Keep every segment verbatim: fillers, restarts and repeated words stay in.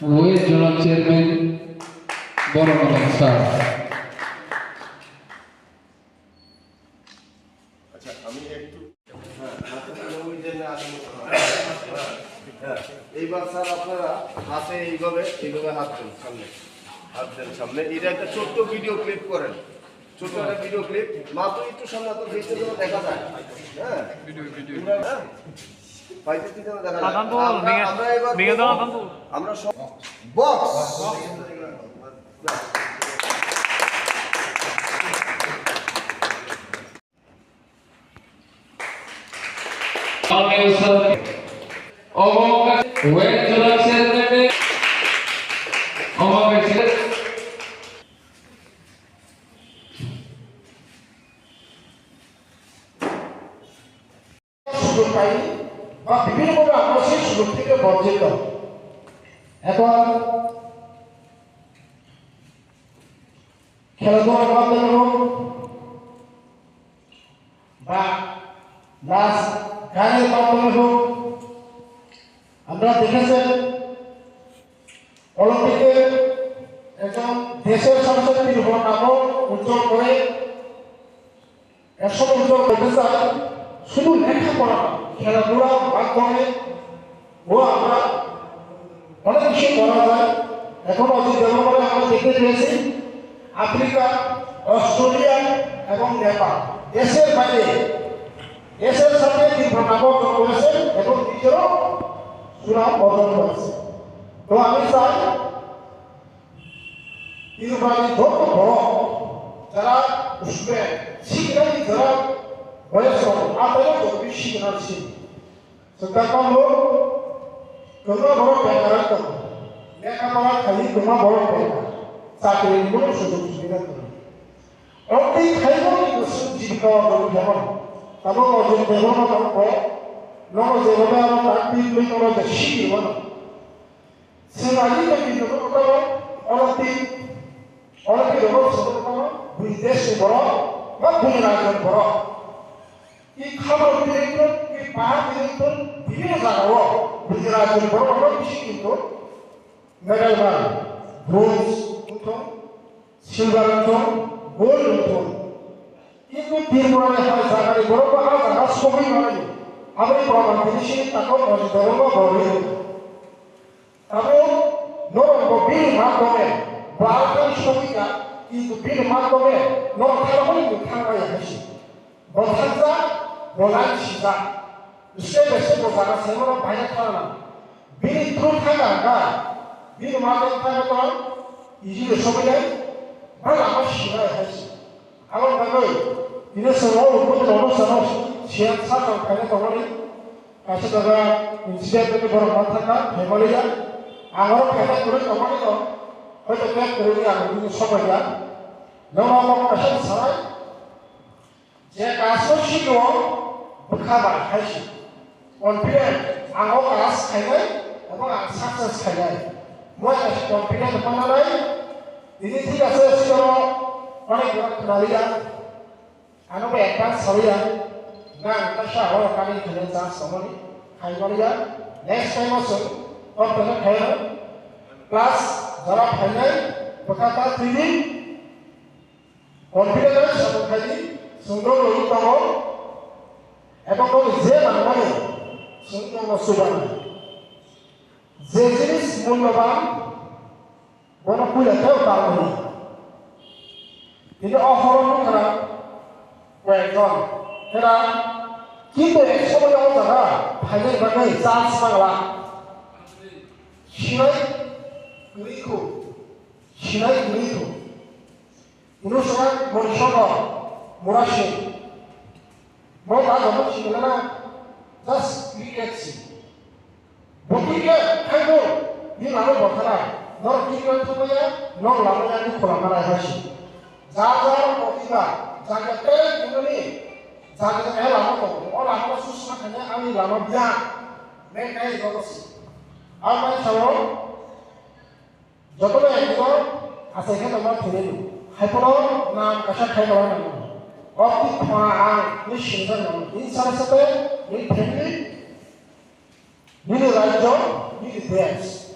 West Zonal Chairman Boromani sir. আচ্ছা, আমি একটু, হ্যাঁ, হাতে তুলে ওই যে না, আসলে, হ্যাঁ, হ্যাঁ। এইবার স্যার আপনারা হাতে এইভাবে, এইভাবে হাত দেন সামনে, হাত দেন সামনে। এটা একটা ছোট্ট ভিডিও ক্লিপ করেন, ছোট্ট একটা ভিডিও ক্লিপ, মাত্র একটু সামনে আপনার ফেসটা যেন দেখা যায়। হ্যাঁ, ভিডিও, ভিডিও। হ্যাঁ, ভাইদের কি যেন দেখা যায়। আদান তো আমরা, ভেঙে, আমরা এবার ভেঙে দাও, করবো। আদান তো। আমরা সব box. Omo wngkha West Zonal Chairman ni, omo wngkha সুযোগ পাইনি বা বিভিন্নভাবে আমরা সেই সুযোগ থেকে বঞ্চিত। এখন খেলাধুলার মাধ্যমে হোক বা নাচ গানের মাধ্যমে হোক, আমরা দেখেছেন অলিম্পিকে একজন দেশের সাথে সাথে ত্রিপুরার নামও উজ্জ্বল করে, একসময় উজ্জ্বল করতে চাই। শুধু লেখাপড়া, খেলাধুলার মাধ্যমে ও আমরা অনেক কিছু করা যায়। এখন অজিত দেববর্মাকে আমরা দেখতে পেয়েছি আফ্রিকা, অস্ট্রেলিয়া এবং নেপাল, দেশের বাইরে দেশের সাথে ত্রিপুরার নাম অর্জন করেছেন এবং নিজেরও সুনাম অর্জন করেছেন। তো আমি চাই ত্রিপুরার যত বড় যারা স্টুডেন্ট, শিক্ষার্থী যারা বয়স কম, আঠারো চব্বিশ শিক্ষার্থী, সেটা কম হোক, তোমরা বড় বেকার তো, লেখাপড়া খালি তোমরা বড় বেকার, চাকরির কোনো সুযোগ সুবিধা নেই। অর্ধেক খাইব কিন্তু জীবিকা অর্জন কেমন? তারপর অর্জন দেব না তারপর নগদ যেভাবে আমরা তার তিন মিনিট আমরা যে শিখি হলো। Sengari to bini rok tamo, oro twi, oro twi rok sabo tamo, bini desh ni borok, ba bini rajyo ni borok. Twi khamar twi tong, twi pahar twi tong, bibhinno jaga o bini rajyo ni borok rok bisi kintu medal man, bronze wngthong, silver wngthong, gold wngthong. Kintu Tripura ni hai jaga ni borok bo a jaga sogwi mano, aboni proman tini sini tako Ajit Debbarma bo rwi. Tabuk norok bo bini mat dome, bo alkani sogwi ya, kintu bini mat dome, norok thangmani bo thangmaya hai se. Bo thangjak, bo lain sijak. Step by step bo jaga se norok baina thangna. Bini through thangna hwnkha, bini mat dome thangna tong, easily sogwi nai, ba lama sinai hai se. Aboni bagwi tini chwng o udbodhon rokno chwng siyan sakang khaina tongmani, kaisa jaga incident wngwi borok ma thangkha, phaimaliya. Ang oro phaina kwrwi tongmani no, hoito khe kwrwini ang bini somaiya. Nono omo kaisa sanai, je kaso sikio bwkha bai hai se. Confident, ang o kaas khainai, abo ang success khainai. Moi kaisa confident mananai, tini thik ase, sikoro onek borok khwnaliya. Ano bo advance saliya, nang kaisa oro kani khaina chance tongmani, khaimaliya. Next time o chwng o khaina khaino. Plus, jora phainai, bwkha ta tini, confident bai samung khaidi, chwng no logwi tongo, ebo kok je nangmani, chwng no chubanai. Je jinis mulyaban, bono puila tei o talmani. Tini o horo nukha na koyekjon, era kintu ek somoy o jaga phainai bagwi chance nangla. Sinai kwrwi kho, sinai kwrwi kho. Inusra Monishono Murasing. Mo ta joto chimilana just cricket si. Bo cricket khaibo ni lama botara. Nor cricket thumaya, nor lamaya ni khula malai hasi. Ja ja mo tika, ja ja tere kunani, ja ja eh lama to. O lama susma khanya ani lama biya. Me kai joto si. Amai sawo, Jotono ekdom achai khe tongma thwinai. Haiphano nang kaisa khai tongma nango. Oboni khorang ang ni sinijak nango. Nini sara sate, nini family, nini rajyo, nini desh.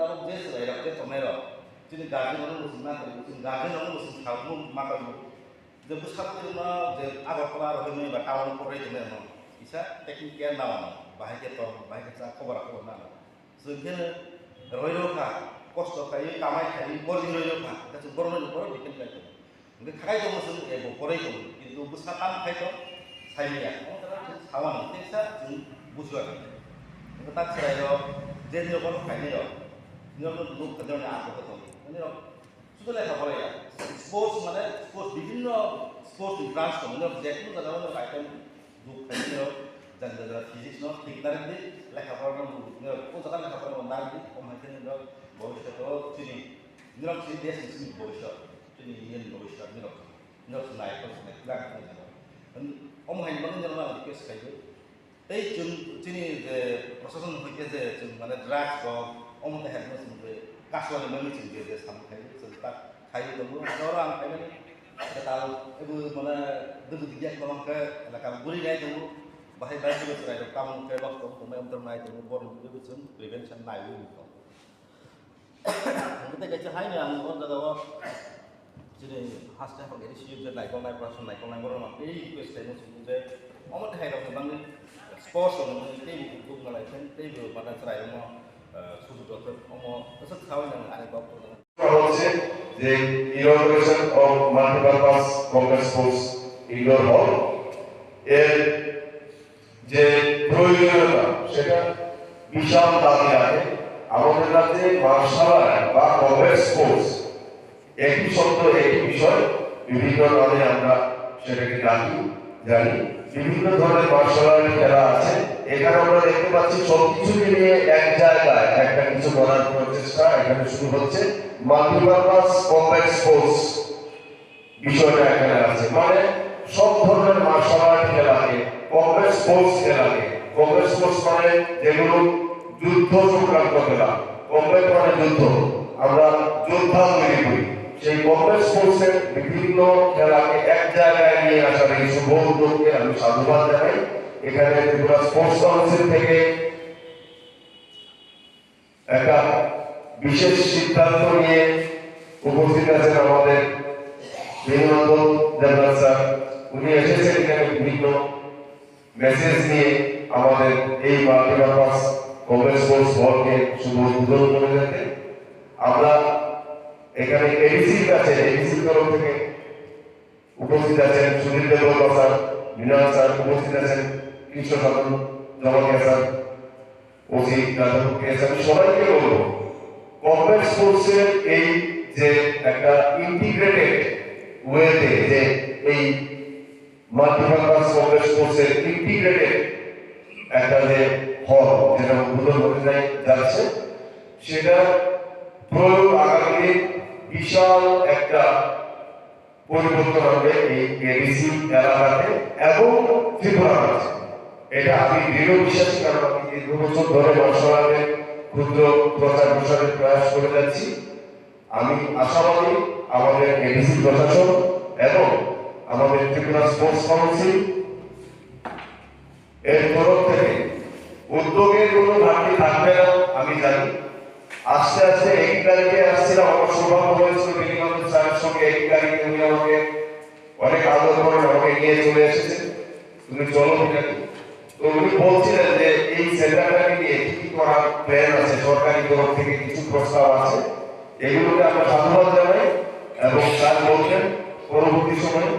tabuk je chwrai rok je tongnai rok, chini guardian rok no bo chwng ma kari, chini guardian rok no bo chwng salmo ma kari. Je bwswk twi rwma je Agartala rok hinwi ba town o porai tongnai rok no kisa taking care na mano, bahai khe tong, bahai khe cha, kobo rok kobo na mano. Chwng khe roi rw kha, kosto khaiwi kamai khaiwi bordi roi rw kha, hwnkhe chwng borok no borok depend khai tongo. Hwnkhe khakai tongo chwng ebo boroi tongo, kintu bwsa tam khai tong sai manya. Omo jora chwng sawan hwnkhe sa chwng bujua kha. Hwnkhe tak chwrai rok je nini borok khainai rok, nini rok nuk kha jani apo khe tongo. Nini rok sudu lekha poraiya. Sports mane sports bibhinno sports ni branch tongo, nini rok je kunu jaga o nini rok item nuk khainai rok jani jaga physics no thik narwk di, lekha pora no nuk nini rok o jaga lekha pora no narwk di, omo hai khe nini rok bhobishyot o chini, nini rok chini desh ni chini bhobishyot. Nini yen logi sar nirok, nirok nai ko sinai kla ko nirok. Omo hai mani nirok na request khai do. Tei chwng chini je prosason hoi khe je chwng mane drugs rok omo tei hai mani chwng je kaswani mani chwng je je samung khai do chwng ta khai do tongo. Oro ang khai mani ta ebu mane dugu digya ko mang khe elaka guri nai tongo. Bahai bahai chwng chwrai rok tamung khe rok tong tong mai amtwng nai tongo. Borok ni bwswk chwng prevention nai wi tongo. Ang tei kaisa haino ang o jaga o chini haste haphang A D C je naikolnai, production naikolnai borok no tei request khaimo chwng je omo tei hai rok ni bagwi sports rok ni bagwi tei bo group no lai thang tei bo bana chwrai rok no sujuk rok thang omo bwswk sawi nang ani bok. হচ্ছে যে inauguration of multipurpose complex sports indoor hall এর যে প্রয়োজনীয়তা সেটা বিশাল দাবি রাখে। আমাদের রাজ্যে মার্শাল আর্ট বা কমব্যাট স্পোর্টস একই শব্দ, একই বিষয়, বিভিন্ন নামে আমরা সেটাকে ডাকি, জানি। বিভিন্ন ধরনের মার্শাল আর্ট খেলা আছে। এখানে আমরা দেখতে পাচ্ছি সব কিছুকে নিয়ে এক জায়গায় একটা কিছু করার প্রচেষ্টা এখানে শুরু হচ্ছে। মাল্টিপারপাস কমব্যাট স্পোর্টস বিষয়টা এখানে আছে, মানে সব ধরনের মার্শাল আর্ট খেলাকে, কমব্যাট স্পোর্টস খেলাকে, কমব্যাট স্পোর্টস মানে যেগুলো যুদ্ধ সংক্রান্ত খেলা, কমব্যাট মানে যুদ্ধ, আমরা যোদ্ধা তৈরি করি। সেই কমব্যাট স্পোর্টস এর বিভিন্ন খেলাকে এক জায়গায় নিয়ে আসার এই শুভ উদ্যোগকে আমি সাধুবাদ জানাই। এখানে ত্রিপুরা স্পোর্টস কাউন্সিল থেকে একটা বিশেষ সিদ্ধান্ত নিয়ে উপস্থিত আছেন আমাদের বিনোদন দেবনাথ স্যার। উনি এসেছেন এখানে বিভিন্ন মেসেজ নিয়ে আমাদের এই মাল্টিপারপাস কমব্যাট স্পোর্টস হলকে শুভ উদ্বোধন করে যেতে। আমরা এখানে এডিসির কাছে, এডিসির তরফ থেকে উপস্থিত আছেন সুধীর দেববর্মা স্যার, মৃণাল স্যার, উপস্থিত আছেন কৃষ্ণ সাধন জমাতিয়া স্যার, ওসি নাটক পেয়েছে। আমি সবাইকে বলবো, কমব্যাট স্পোর্টস এর এই যে একটা ইন্টিগ্রেটেড ওয়েতে যে এই মাল্টিপারপাস কমব্যাট স্পোর্টস এর ইন্টিগ্রেটেড একটা যে হল যেটা উদ্বোধন হতে যাই যাচ্ছে, সেটা প্রয়োগ আগামী দিন বিশাল একটা পরিবর্তন আনবে এই এডিসি এলাকাতে এবং ত্রিপুরা রাজ্যে। এটা আমি দৃঢ় বিশ্বাসী, কারণ আমি দীর্ঘ বছর ধরে মার্শাল আর্টের ক্ষুদ্র প্রচার প্রসারের প্রয়াস করে যাচ্ছি। আমি আশাবাদী আমাদের এডিসি প্রশাসন এবং আমাদের ত্রিপুরা স্পোর্টস কাউন্সিল এর তরফ থেকে উদ্যোগের কোনো ঘাটতি থাকবে না, আমি জানি। আস্তে আস্তে একই তারিখে আসছিলাম, আমার সৌভাগ্য হয়েছিল বিনোদন স্যারের সঙ্গে একই তারিখে উনি আমাকে অনেক আদর করেন, আমাকে নিয়ে চলে এসেছেন, "তুমি চলো ঠিক আছে।" তো উনি বলছিলেন যে এই সেন্টারটাকে নিয়ে কি কি করার প্ল্যান আছে, সরকারি তরফ থেকে কিছু প্রস্তাব আছে, এগুলোকে আমরা সাধুবাদ জানাই। এবং স্যার বলবেন পরবর্তী সময়ে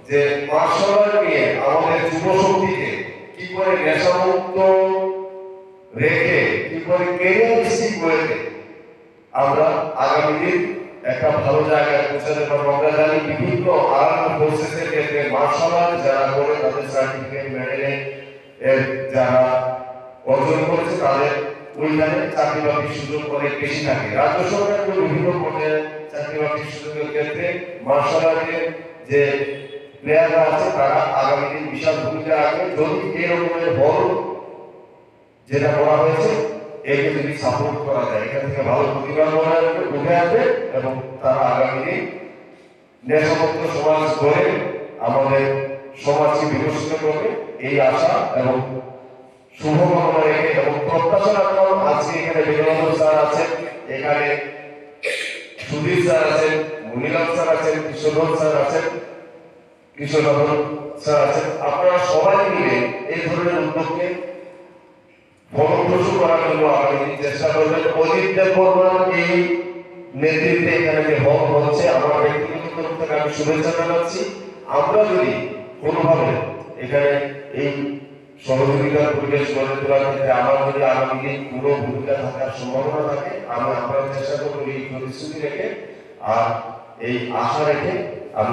যে মার্শাল আর্ট নিয়ে আমাদের যুব শক্তিকে কি করে নেশামুক্ত রেখে কি করে ক্যারিয়ারিস্টিক ওয়েতে আমরা আগামী দিন একটা ভালো জায়গায় পৌঁছাতে পারবো। আমরা জানি বিভিন্ন আর্মড ফোর্সেস এর ক্ষেত্রে মার্শাল আর্ট যারা করে তাদের সার্টিফিকেট মেডেল এর যারা অর্জন করেছে তাদের ওইখানে চাকরি বাকরির সুযোগ অনেক বেশি থাকে। রাজ্য সরকারগুলো বিভিন্ন পর্যায়ে চাকরি বাকরির সুযোগের ক্ষেত্রে মার্শাল আর্টের যে প্লেয়াররা আছে তারা আগামী দিন বিশাল ভূমিকা রাখবে যদি এই রকমের বড় যেটা করা হয়েছে একে যদি সাপোর্ট করা যায়, এখান থেকে ভালো প্রতিভা মনে আসবে, উঠে আসবে এবং তারা আগামী দিন নেশামুক্ত সমাজ গড়ে আমাদের সমাজকে বিকশিত করবে, এই আশা এবং শুভকামনা রেখে এবং প্রত্যাশা রাখলাম আজকে এখানে বিনোদন স্যার আছেন, এখানে সুধীর স্যার আছেন, মুনিলাল স্যার আছেন, কৃষ্ণধর স্যার আছেন, কৃষ্ণধর স্যার আছেন, আপনারা সবাই মিলে এই ধরনের উদ্যোগকে ফলপ্রসূ করার জন্য আগামী দিন চেষ্টা করবেন। অজিত দেববর্মার এই নেতৃত্বে এখানে যে হল হচ্ছে, আমার ব্যক্তিগত তরফ থেকে আমি শুভেচ্ছা জানাচ্ছি। আমরা যদি কোনোভাবে এখানে এই সহযোগিতার পরিবেশ গড়ে তোলার ক্ষেত্রে আমার যদি আগামী দিন কোনো ভূমিকা থাকার সম্ভাবনা থাকে, আমি আপনার চেষ্টা করবো এই প্রতিশ্রুতি রেখে আর এই আশা রেখে আমি